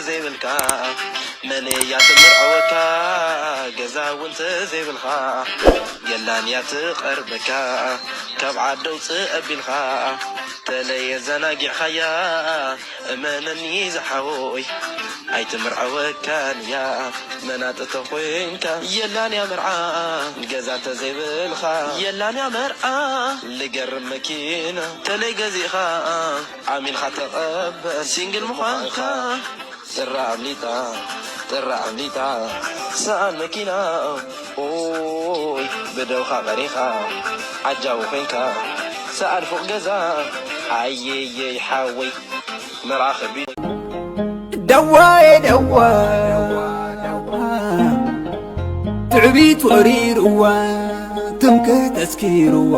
ዘይብልካ መለያ ትምርዐወካ ገዛ እውን ተዘይብልካ የላን እያ ትቐርበካ ካብ ዓዲ ውፅእ ኣቢልካ ተለየ ዘናጊዕኻያ እመነኒ ዝሓወይ ኣይትምርዐወካን እያ መናጢ ተኾይንካ የላን እያ መርዓ ገዛ ተዘይብልካ የላን እያ መርዓ ልገርም መኪና ተለይ ገዚእኻ ዓሚልካ ተቐበል ሲንግል ምዃንካ ጥራ ኣምሊጣ ጥራ ኣምሊጣ ሰኣን መኪና ኦይ ብደውኻ ቀሪኻ ዓጃዊ ኮይንካ ሰኣን ፎቕ ገዛ ኣየየይ ሓወይ መርዓ ከቢድ ደዋየ ደዋ ትዕቢት ወሪርዋ ትምክሕቲ ኣስኪርዋ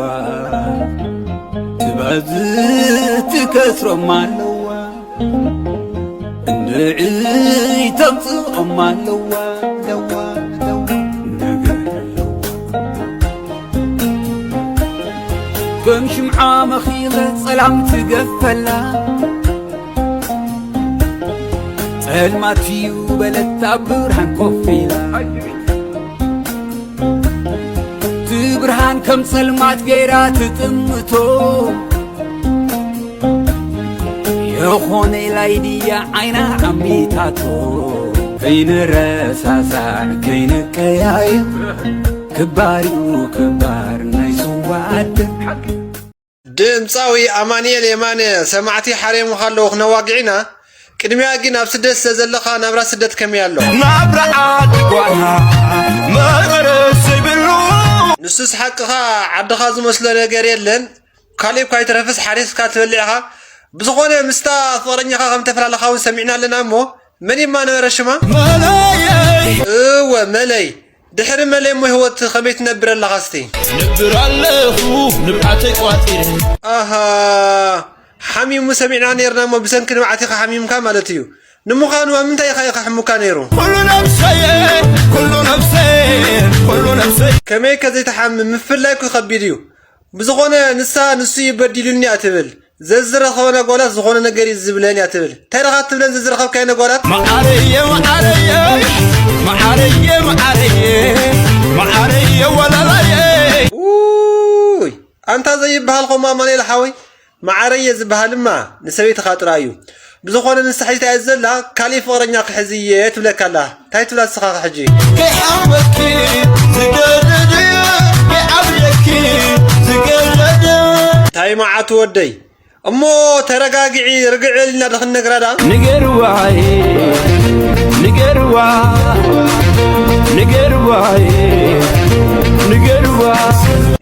ትበዝህ ትከስሮም ኣለዋ እንድዒ ተምፅኦም ኣለዋ ደዋ ደዋ ነገር ኣለዋ ከም ሽምዓ መኺኸ ፀላም ትገፈላ ጸልማት እዩ በለት ኣብ ብርሃን ኮፍ ኢላ እቲ ብርሃን ከም ጸልማት ገይራ ትጥምቶ የኾነ ኢላይ ድያ ዓይና ዓሚታቶ ከይንረሳሳዕ ከይንቀያየር ክባር እዩ ክባር ናይ ስዋ ዓድን ድምፃዊ ኣማንኤል የማነ ሰማዕቲ ሓሬሙኻ ኣለዉ ክነዋግዒና ቅድሚያ ግን ኣብ ስደት ስለ ዘለኻ ናብራ ስደት ከመይ ኣሎ ናብራ ዓዲ ጓና መቐረት ዘይብሉ ንሱስ ሓቅኻ ዓድኻ ዝመስሎ ነገር የለን ካሊእ እኳ ይትረፍስ ሓሪስካ ትበልዕ ኢኻ ብዝኾነ ምስታ ፍቕረኛኻ ከም ተፈላለኻ እውን ሰሚዕና ኣለና እሞ መን እማ ነበረ ሽማ መለየይ እወ መለይ ድሕሪ መለይ እሞ ህይወት ከመይ ትነብር ኣለኻ እስቲ ነብር ኣለኹ ንብዓተይ ቋፂረ ኣሃ ሓሚሙ ሰሚዕና ነይርና እሞ ብሰንኪ ንብዓት ኢኻ ሓሚምካ ማለት እዩ ንምዃኑ ኣብ ምንታይ ኢኻ ኢኻ ሕሙካ ነይሩ ኩሉ ነብሰየ ኩሉ ነብሰየ ኩሉ ነብሰየ ከመይ ከ ዘይትሓምም ምፍላይ እኮ ከቢድ እዩ ብዝኾነ ንሳ ንሱ እዩ በዲሉኒ እያ ትብል ዘዝረኸበና ጓላት ዝኾነ ነገር እዩ ዝብለን እያ ትብል እንታይ ኢኻ ትብለን ዘዝረኸብካዮ ነጓላት መዓረየ መዓረየ መዓረየ መዓረየ መዓረየ ወለላየ ውይ ኣንታ ዘይበሃል ኸማ ኣማኑኤል ሓወይ መዓረየ ዝበሃል እማ ንሰበይትኻ ጥራይ እዩ ብዝኾነ ንሳ ሒዝታ እየ ዘላ ካሊእ ፍቕረኛ ክሕዝ እየ ትብለካ ኣላ እንታይ ትብላ ንስኻ ኸ ሕጂ ከይሓመኪ ዝገደደ ከይዓብየኪ ዝገደደ እንታይ መዓቱ ወደይ እሞ ተረጋግዒ ርግዕ ኢልና ዶ ክንነግራ ደኣ ንገርዋ ንገርዋ ንገርዋ ንገርዋ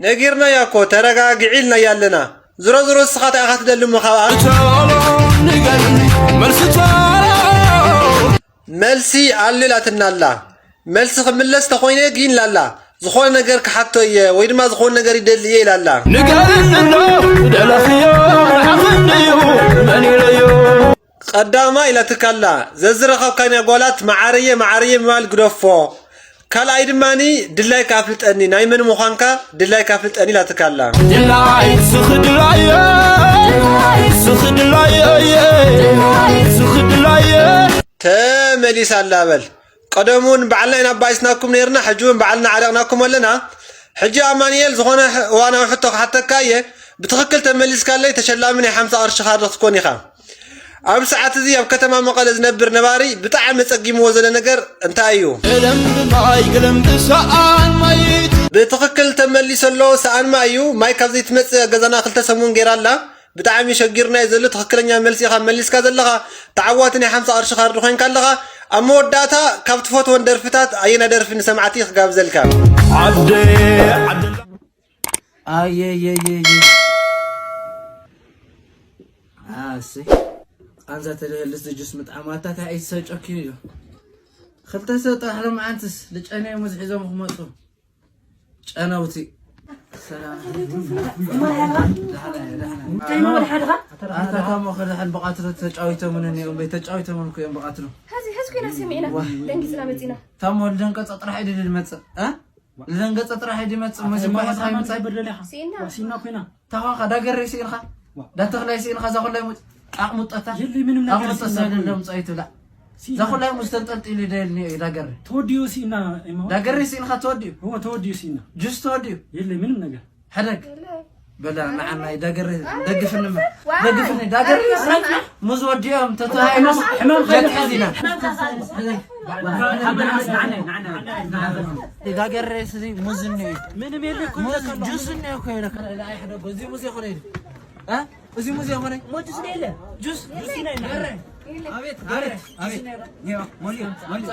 ነጊርናያ እኮ ተረጋግዒ ኢልናያ ኣለና ዝሮ ዝሮ እስኻ እንታይ ኢኻ ትደሊ እሞ ካብኣ ንገርኒ መልሲ መልሲ ኣሎ ኢላትና ኣላ። መልሲ ክምለስ ተኾይነ ግን ላላ ዝኾነ ነገር ክሓቶ እየ ወይ ድማ ዝኾነ ነገር ይደሊ እየ ኢላ ኣላ። ንገርኒ እንዶ ዝደለኽዮ ንዓኺ እንድዩ መን ኢለዮ። ቀዳማ ኢላትካ ኣላ። ዘዝረኸብካኒ ኣጓላት መዓረየ መዓረየ ምባል ግደፎ። ካልኣይ ድማኒ ድላይካ ኣፍልጠኒ ናይ መን ምዃንካ ድላይካ ኣፍልጠኒ ኢላትካ ኣላ። ድላይ ስኺ ድላየ ስኺ ድላየ ስኺ ድላየ። ተመሊሳ ኣላ በል። ቀደም እውን ባዕልና ኢና ኣባኢስናኩም ነይርና፣ ሕጂ እውን ባዕልና ዓሪቕናኩም ኣለና። ሕጂ ኣማንኤል፣ ዝኾነ እዋናዊ ሕቶ ክሓተካ እየ። ብትኽክል ተመሊስካለይ ተሸላሚ ናይ ሓምሳ ቅርሺ ካርድ ክትኮን ኢኻ። ኣብዚ ሰዓት እዚ ኣብ ከተማ መቐለ ዝነብር ነባሪ ብጣዕሚ ኣጸጊምዎ ዘሎ ነገር እንታይ እዩ? ገለም ብማይ ገለም ብሰኣን ማይ። ብትኽክል ተመሊሱ ኣሎ፣ ሰኣን ማይ እዩ። ማይ ካብ ዘይትመጽእ ኣብ ገዛና ክልተ ሰሙን ገይራ ኣላ። ብጣዕሚ ሸጊሩና እዩ ዘሎ ትኽክለኛ መልሲ ኢኻ መሊስካ ዘለኻ ተዓዋቲ ናይ ሓምሳ ቅርሺ ካርድ ኮይንካ ኣለኻ ኣብ መወዳእታ ካብ ትፈትወን ደርፍታት ኣየናይ ደርፊ ንሰማዕቲ ክጋብዘልካ ዓደይ ዓደይ ኣየየየየ ኣሰይ ቃንዛ ተደህልስ ጅስ ምጥዓም ኣታ እንታይ ኣይትሰጨክን እዩ ክልተ ሰብ ጥራሕ ሎምዓንትስ ልጨነዮም እዚ ሒዞም ክመፁ ጨነውቲ ኣታታሞ ከድሕን ብቃትሎ ተጫዊቶምን እኒኦም በይ ተጫዊቶምን እኮ እዮም ብቃትሎ ሀዚ ሀዚ ኮይና ሰሚዕና ደንጊፅና መፂና ታሞ ልደንቀፀ ጥራሕ ኢደ ልመፅእ እ ልደንገፀ ጥራሕ ኢደ መፅእ መዚ ኳሒስካ ይምፃእ ስኢና ኮይና ታኻኻ ዳገረይ ስኢንኻ ዳተኽላይ ስኢንኻ እዛ ኮላይ ሙፅ ኣቕሙጠታ ኣቕሙጠታ ደምፃ ይትብላ እዛ ኩላይ ሙዝ ተንጠልጢሉ ደልኒ እዩ ዳገሪ። ተወዲኡ ሲና። ዳገሪ ሲንኻ ተወዲኡ። እዎ፣ ተወዲኡ ሲና። ጁስ ተወዲኡ። የለ ምንም ነገር። ሕደግ። በላ ንዓናይ ዳገሪ ደግፍኒ። ደግፍኒ ዳገሪ። ሙዝ ወዲኦም ተተሃይኖም። ሕማም ጀትሕዚና። ዳገሪ ስዚ ሙዝ እኒኦ እዩ። ምንም የለ እኮ ሙዝ ይለካ ኣሎ። ጁስ እኒኦ እኮ ይለካ። ኣይ ሕደጎ። እዚ ሙዝ ይኾነ እዩ። እ? እዚ ሙዝ የኾነ? ሞት ስለ የለ። ጁስ፣ ጁስ ይነ። ኣረ። ኣቤት፣ ኣረ፣ ኣቤት። ሞልዮ፣ ሞልዮ።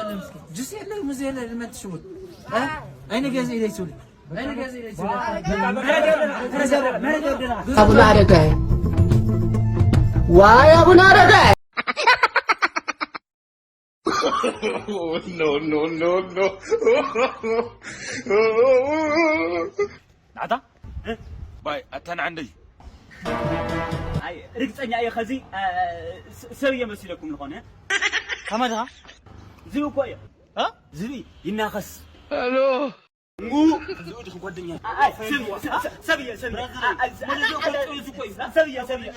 ጁስ የለ፣ ሙዝ የለ፣ ልመት ሽጉጥ። እ? ኣይነ ገዝ ኢለ ይሱል። ኣይነ ገዝ ኢለ ይሱል። ኣቡነ ኣረጋይ። ዋይ ኣቡነ ኣረጋይ። No, no, no, no. ናታ? ባይ፣ ኣታ ንዓንደይ። ኣይ፣ ርግጸኛ እየ ኸዚ፣ እ፣ ስ-፣ ሰብ እየ መሲለኩም ዝኾነ። ከመይ ድኻ? ዝብኢ እኮ እየ። እ? ዝብኢ ይናኸስ። ሄሎ። እሙ፣ ዝብኢ ድኹም ጓደኛ። ኣይ፣ ሰብ፣ ሰብ፣ ሰብ እየ፣ ሰብ እየ። አ፣ አ፣ አ፣ አ፣ ሰብ እየ፣ ሰብ እየ።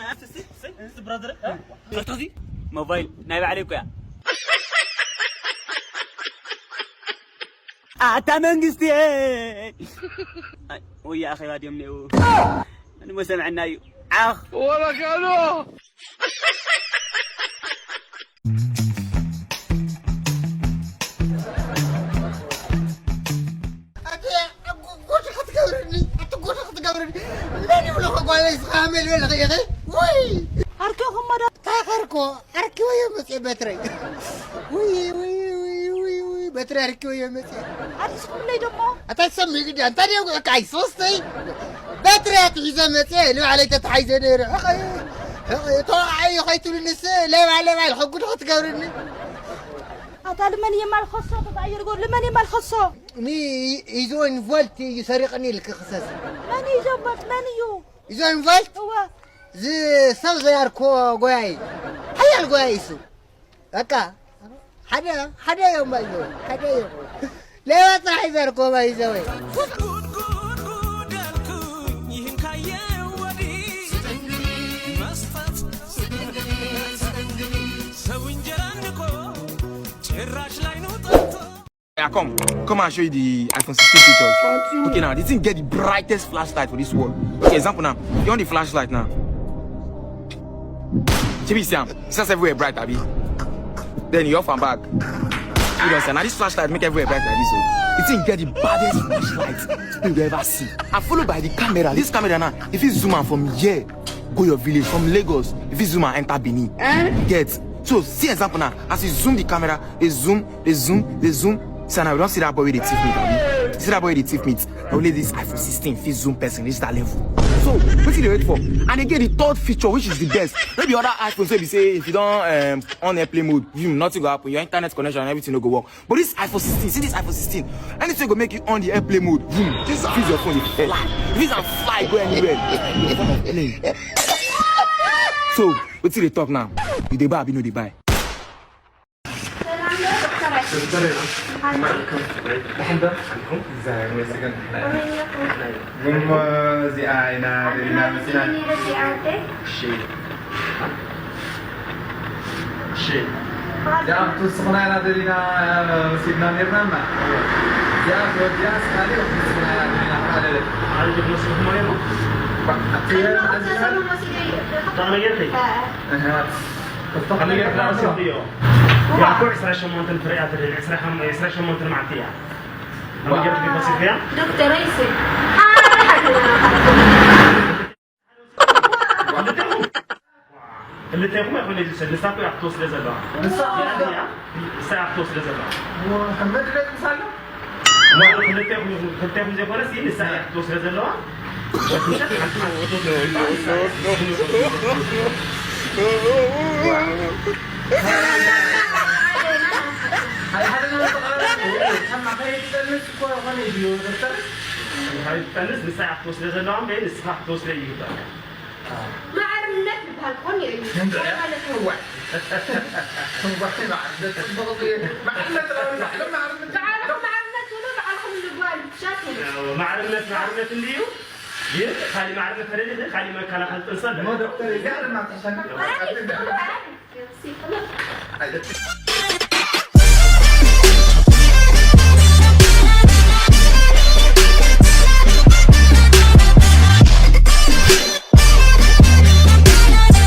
እ? ሞባይል ናይ ባዕለይ እኮ እያ። ኣታ መንግስቲ። ኣይ፣ ወይ ኣኼባ ድዮም ነይሩ። ንሞ ሰምዐና እዩ። ዓኽ። ወላ ካሎ። ኣቲ ጎ-፣ ጎ-፣ ክትገብርኒ፣ ኣቲ ጎ-፣ ክትገብርኒ። መን ይብሎ ጓለይ ዝኻ ሜልበል ኸይኸ? ወይ! ኣርኪኹሞ ዶ? እንታይ ኸርኮ? ኣርኪወዮ መጽኤ በትረይ። ውይ፣ ውይ፣ ውይ፣ ውይ፣ ውይ፣ በትረይ ኣርኪወዮ መጽኤ። ኣዲስኩምለይ ደሞ? ኣታ ትሰምዒ ግዲ፣ ኣንታ ድዮ ጉዕካይ፣ ሶስተይ። በትረይ ኣትሒዘ መጽኤ፣ ንባዕለይ ተታሒዘ ነይረ። ሕቐ፣ ሕቐ፣ ተወዓዮ ኸይትብልንስ፣ ሌባ፣ ሌባ ኢልካ ጉድ ኸትገብርኒ። ኣታ ልመን የማል ኸሶ፣ ተታየርጎ፣ ልመን የማል ኸሶ? ሚ-፣ ይዞ ኢንቮልት እዩ ሰሪቕኒ ኢልክ ክሰስ። መን እዩ ይዞ ኢንቮልት? መን እዩ? ይዞ ኢንቮልት? እወ። ዝ-፣ ሰብ ዘያርኮ ጎያይ። ሓያል ጎያይ እሱ። በቃ፣ ሓደ፣ ሓደ እዮም ባይዘው፣ ሓደ እዮም። ሌባ ጥራሕ ይዘርኮ ባይዘው። ጉድ፣ ጉድ፣ ጉድ ያልኩኝ ይህን ካየው ወዲህ መስጠት ሰው እንጀራ ንቆ ጭራሽ ላይ ነው ጠጥቶ። Yeah, come, come and show you the iPhone sixteen features. Okay, now, the thing get the brightest flashlight for this world. Okay, example now, you on the flashlight now. Chibi Sam, it's just everywhere bright, abi. Then you off and back. You don't say, now this flashlight make everywhere bright like this. Oh. The thing get the baddest flashlight you ever see. And followed by the camera. This camera now, if you zoom out from here, go your village, from Lagos, if you zoom and enter Benin. Eh? Get. So, see example now. As you zoom the camera, they zoom, they zoom, they zoom. So now we don't see that boy with the teeth meat, abi? See that boy with the teeth meat. Only this iPhone sixteen fit zoom person reach that level. So, what do they wait for? And again, the third feature, which is the best. Maybe other iPhones, maybe say, if you don't, um, on airplane mode, you nothing go happen. Your internet connection and everything will go work. But this iPhone sixteen, see this iPhone sixteen. Anything go make you on the airplane mode. Boom. This is your phone, you fly. This and fly go anywhere. Your phone is playing. So, what do they talk now? You dey buy, abi no dey buy? ዶክተር፣ ደሓን ዶ? ኣልኩም? እግዚኣብሔር ይመስገን። እሞ እዚኣ ኢና ደሊና መሲና። እሺ። እሺ። እዚኣ ክትውስኹና ኢና ደሊና፣ ወሲድና ነይርና እማ። እዚኣ ተወዲኣ ስካሊ ክትውስኹና ኢና ደሊና። ሓደ ኣንቺ ክትወስድኩሞ ነይሩ? ባ-፣ ኣቲ-፣ ኣቲ-፣ ተቐየርኩ። እህ፣ ኣቲ-፣ ከፍቶ ከመይ ጌርካ ከመይ ጌርካ ወሲድክዮ? እዋ። ያኮ ዕስራን ሸሞንተን ፍርያት፣ ዕስራን ሸሞንተን መዓልቲ እያ። ከመይ ጌርካ ወሲድክያ? ዶክተር፣ ኣይስይ። ክልቴኹም ኣይኮነ ዝውሰድ፣ ንሳ እኮ እያ ክትወስደ ዘለዋ። ንሳ እያ እያ፣ ንሳ እያ ክትወስደ ዘለዋ። ወ-፣ መድረክ ምሳለ? እሞ ክልቴኹም፣ ክልቴኹም ዘይኮነስ፣ ንሳ እያ ክትወስደ ዘለዋ። ኣይ፣ ሓደ ነገር ተቐራራቢ፣ ከም ማዕኸል ይጠንስ እኮ ይኾነ እዩ፣ ዶክተር። ማዕኸል ይጠንስ፣ ንሳ እያ ክትወስደ ዘለዋ፣ እምበይ ንስኻ ክትወስደ ይግባእ። ማዕርነት ዝበሃል ክኾን እዩ። እንታይ? እንታይ ማለት እዩ? እዋይ። እዋይ፣ ማዕርነት ጽቡቕ እዩ። ማዕርነት ጥራይ፣ ማዕርነት፣ ማዕርነት። ባዕልኹም ማዕርነት ትብሉ፣ ባዕልኹም ንጓል ብትሻት እዩ። ያው ማዕርነት፣ ማዕርነት እንድዩ። ግን ካሊእ ማዕርነት ተደሊኺ፣ ካሊእ መከላኸሊ ጥንሲ ኣሎ። እሞ ዶክተር፣ እዚኣ ድማ ተሸነፍ። ኣይ፣ ኣይ፣ ኣይ፣ ኣይ። ኣይደል?